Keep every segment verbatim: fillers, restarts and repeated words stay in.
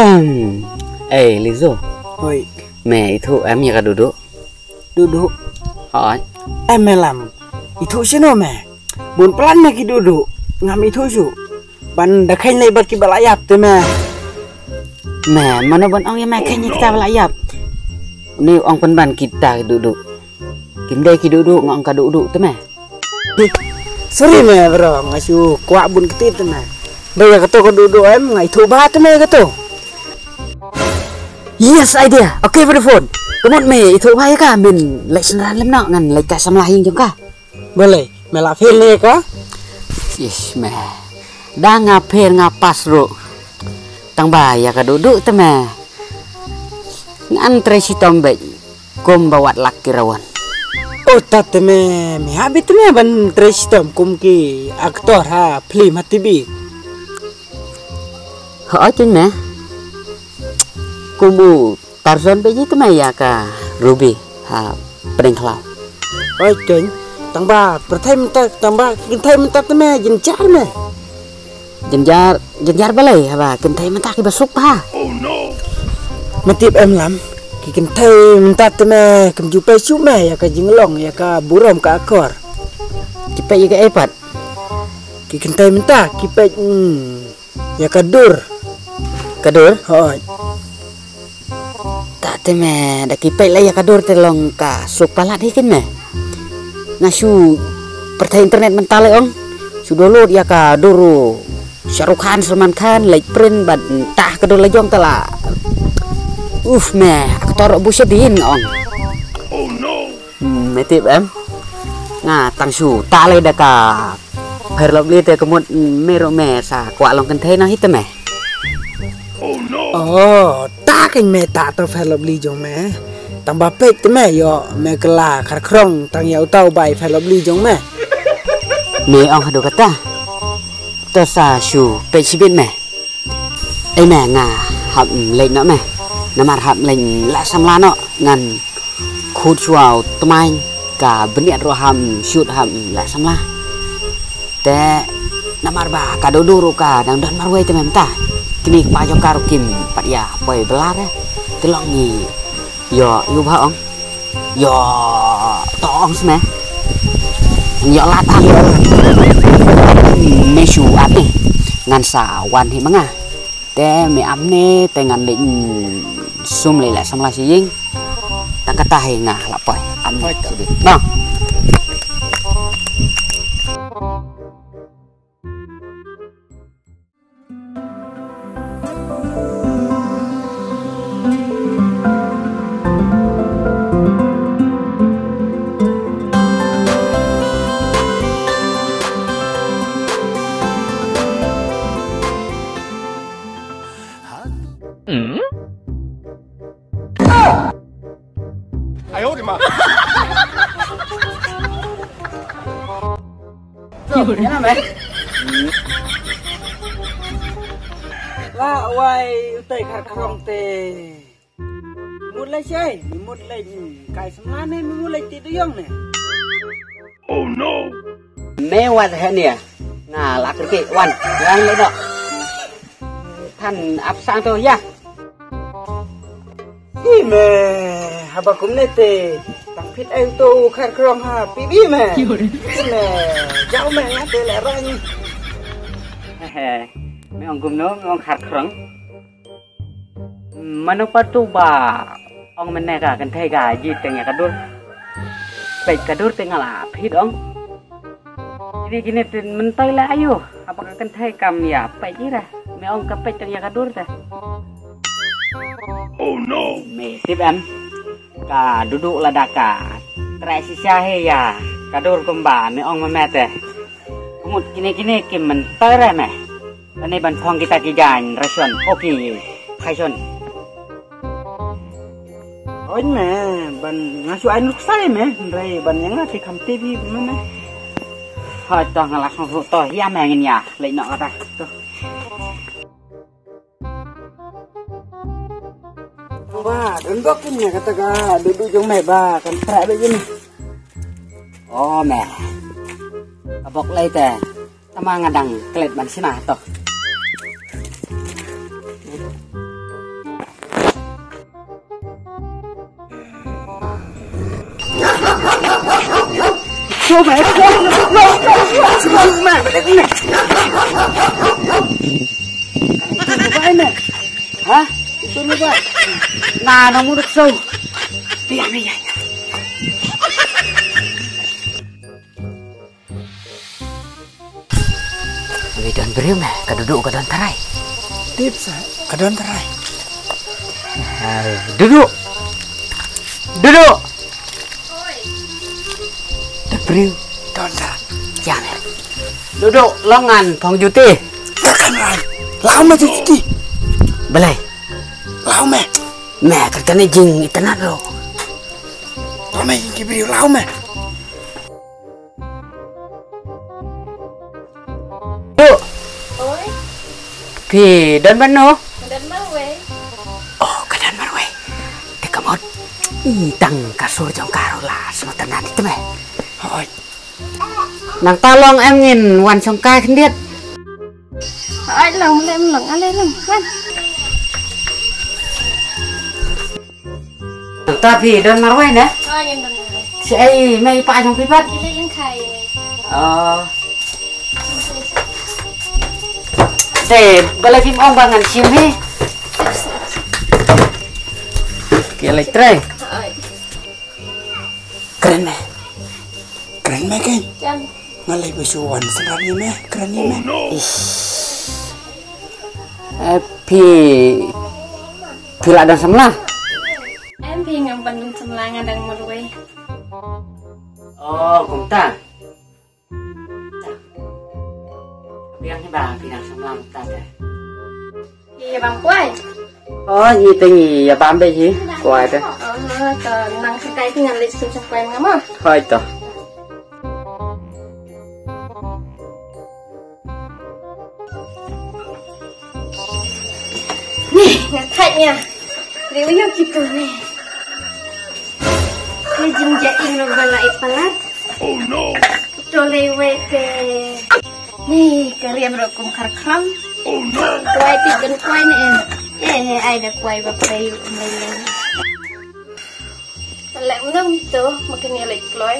Hmm. Eh, Lizo. Hoi. Me ithuh em ïa ka Dudu? Dudu? Hoi. Em me Lam. Ithuh shano me? Bun plan me ki Dudu. Ngam ithuh shuh. Ban da kheiñ lei bad kiba la ïap te me. Me, mano ban ong ïa me kheiñ ïa kita ba la ïap? Ni ong pynban kita ki Dudu. Kim dei ki Dudu, nga ong ka Dudu te me. Sorry me bro, nga shu kwah bun kti te me. Ba ïa kato ka Dudu em, nga ithuh bha te me kato. Yes, idea. Okay, ba da phone. Ka mut me ithuh bha ïa ka, men leit synran lem noh, ngan leit kai samla ha ïing jong ka. Balei, me la fail ne ka? Ish me. Da nga fail nga pass ruh. Tang ba ïa ka Dudu te me. Ngan trei shitom beit. Kum ba wat lak ki rawan. Oh, ta te me, me hap beit te me ban trei shitom kum ki actor ha film ha T V. Hooid me. Kum u Tarzan beit te me ïa ka Ruby ha pdeng khlaw. Hooid, tang ba pyrthei mynta, tang ba kynthei mynta te me jynjar me. Jynjar, jynjar balei haba kynthei mynta kiba suk bha. Me tip em Lam, ki kynthei mynta te me kim ju peit shuh me ïa ka jinglong, ïa ka burom ka akor. Ki peit ïa kaei pat? Ki kynthei mynta ki peit, hmm, ïa ka dur. Ka dur? Hooid. Ta te me, da ki peit la ïa ka dur te long ka suk palat hi kin me. Nga shu pyrthei internet mynta lei ong. Shu download ïa ka dur u Shah Rukh Khan, Salman Khan, leit print bad tah ka dur la jong te la. Uf me, actor bu shadien ong. Hmm, me tip em? Nga tang shu tah lei da ka Fair Lovely te ka mut me ruh me sa kwah long kynthei noh hi te me. Oh, ta keiñ me ta to Fair Lovely jong me. Tang ba peit te me ïoh me kylla khar khrong tang ïa uta u bai Fair Lovely jong me. Me ong haduh kata. To sa shu peit shibit me. Ei me nga hap leit noh me. Namar hap leit leh samla noh ngan khut shuwa u tmaiñ ka bniat ruh hap shoot hap leh samla. Te namar ba ka Dudu ruh ka dang don marwei te me mynta. Kine ki kpa jong ka ruh kim pat ïa poi bylla re. Te long ngi ïoh ïa u ba ong. Ïoh to ong sma. Ïoh lad ha. Me shu ap ne. Ngan sa wan hi ma nga. Te me ap ne te ngan leit sum leit leh samla sha ïing. Ta kata hi nga la poi. Ap ne. Ba. Lah wai utai khar khrong te. Mut lai shai, mut lai kai samla ne, mut lai ti duyong ne. Oh no. Me wat hania. Nga la kerke wan, wan le dok. Than ap sang to ya. Hi me, haba kumne te tang phit ai to khar khrong ha pibi me. Hi me, jao me nga te le rang. He he, me ong kumno, me ong khar khrong. Mano patu ba ong mene ka kynthei ka ji teng ya kadur. Peit kadur teng ala phit ong. Kini kini tin mentai la ayu. Apa ka kynthei kam ya peit ira. Me ong ka peit teng ya kadur te. Oh no. Me tip em. Ka duduk lada ka trai sisa he ya. Kadur kumba me ong meme te. Kumut kini kini kim mentai re me. Ani ban phong kita ki jan rashon. Oki. Phai shon. Oi me, ban nga shu ai nuk sai me, rai ban yang nga ti kham ti bi me me. Hai to nga la kham hu to ya me ngin ya, lei nok kata. To. Ba, don bok kin me kata ka dudu jong me ba kan tra be jin. Oh me. Ka bok lei te. Tama nga dang klet ban sina to. Ha? Itu lupa. Na, na muduk so. Diam, diam. Wei don briew me, ka Dudu ka don tharai. Tip sa, ka don tharai. Ai, Dudu. Dudu. Don briew. Don tharai. Ïa me. Dudu, long ngan phong juti. Kan rai. Lau me juti. Balei? Lau me. Me, kata ne jingitynnad ruh. Lau me, ki briew lau me. Dudu. Oi. Phi don mano? Don marwei. Oh, ka don marwei. Te ka mut. Tang ka sur jong ka ruh la sngewtynnad ïa me. Oi. Nangta long em ngin wan shongkai khyndiat. Oi, long, long, long, ale long, wan. Ta phi don marwei ne? Oh, ngin don marwei. Shaei mei pa jong phi pat? Ki leit lyngkhai mei. Oh. Te balei phim ong ba ngan shim hi? Ki leit trei. Oi. Kren me. Kren me kein. Jan. Nga lei ba shu wan samla ïa me, kren ïa me. Ish. Eh, phi, phi la don samla? Em, phi ngam pat don samla, nga dang marwei. Oh, kumta. Biang hi ba phi dang samla mynta te. Ïa bam kwai. Oh, ngi te ngi ïa bam beit hi kwai te. Oh, to nang khyndiat te ngan leit sum sha kwai nga mo. Hooid to. Ni, nga thait nia. Ri u ïoh kitu ni. Ni jingjaing ruh ba la i palat. Oh no. To lei wei te. Ni ka riam ruh kum khar khram. Oh no. Kwai ti ben kwai ne em. Eh, eh, ai da kwai ba pei u lei lei. Lek nang to, makan ïa lek kloi.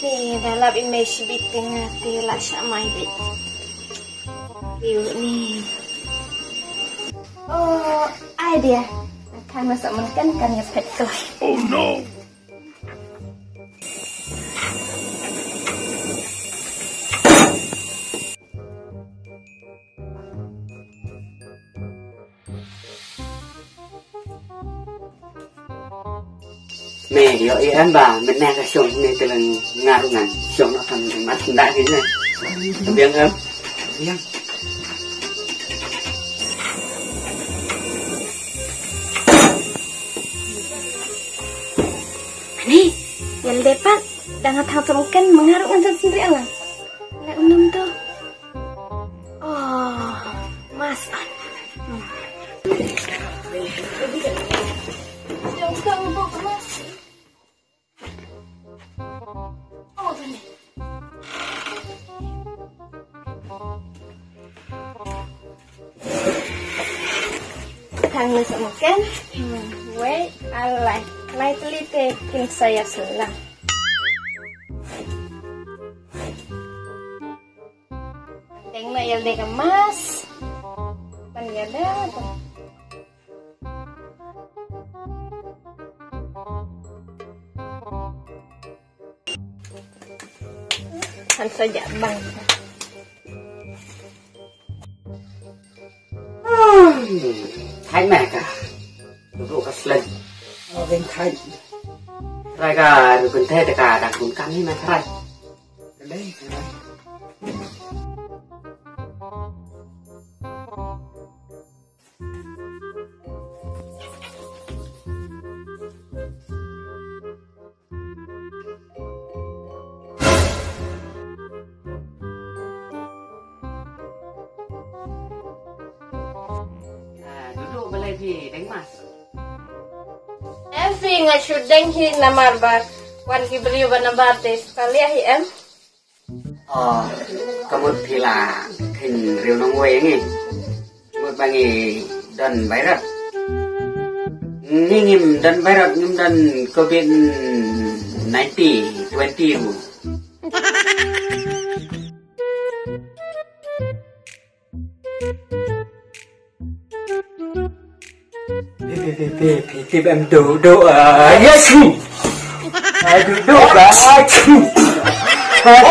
Ni da lap i mei shibit te nga te la sha mai bit. Yu ni. Oh, idea. Kan masuk mungkin kan ïa pet kloi. Oh no. Me ïohi em ba mynne ka shong ne te leng ngar ngan shong no kan mat nda ki ne. Biang em. Biang. Ani, ïa lade pat dang ha thang sumken mengaruk ngan san sendiri alang. Lek unem tu. Oh, mas. Tang ni sa makan. Hmm, wei, alai. Lai teli te kin saya selang. Deng ma ïa deng emas. Pan ïa da tu. Han sa ja bang. Hai me ka. Duduk ka sleng. Oh, ben khai. Rai ka, duduk kan te ka, dak kun kan ni me rai. Kedai, kedai. Ah, duduk balai phi, deng mas. Em phi nga shu deng hi namar ba wan ki briew ba nabar te suka liah hi em. Oh, ka mut phi la kheiñ riew nongwei ngi. Mut ba ngi don bairot. Ngi ngim don bairot, ngim don covid Ninety, twenty. Phi, phi, phi, phi, phi, phi, em, duk, duk, ah, yes. Ah, duk, duk, ah, ah, ah.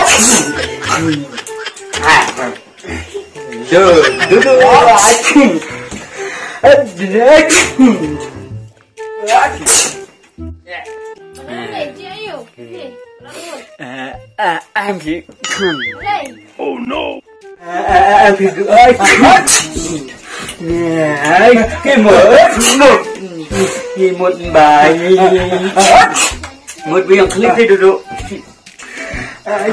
Duk, duk, duk, ah, ah, ah. Eh, eh, Angie. Oh no. Eh, eh, eh, eh, eh, eh, eh, eh, mut, mut bai. Mut biang klik deh duduk. Eh,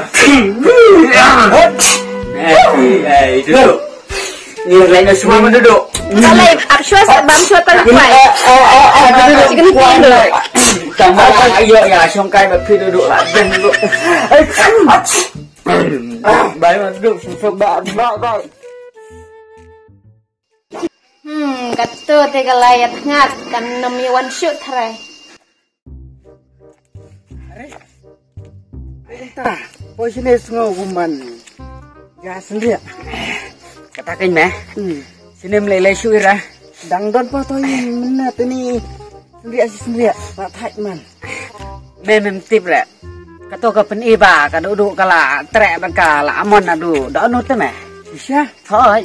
eh, duduk. Ni lain dah semua duduk. Alai, ap shwa sa bam shwa tal kwai. Chicken pin dulu. Tambah ayo ya, shongkai ba phi duduk lah. Ben duduk. Bai ma duduk, susah ba, ba, ba. Hmm, kato te ka lai at ngat, kan nam ïa wan shoot thrai. Are. Ai ta, poi shine sngew kumban. Ya sendiri. Kata kan me. Hmm. Shine mlei lei shu ira. Dang don pa to yin mena tini. Sendiri asi sendiri. Pak thai man. Me mem tip re. Kato ka pen iba ka duduk kala trek bang kala amon adu. Donu te me. Isha. Hoi.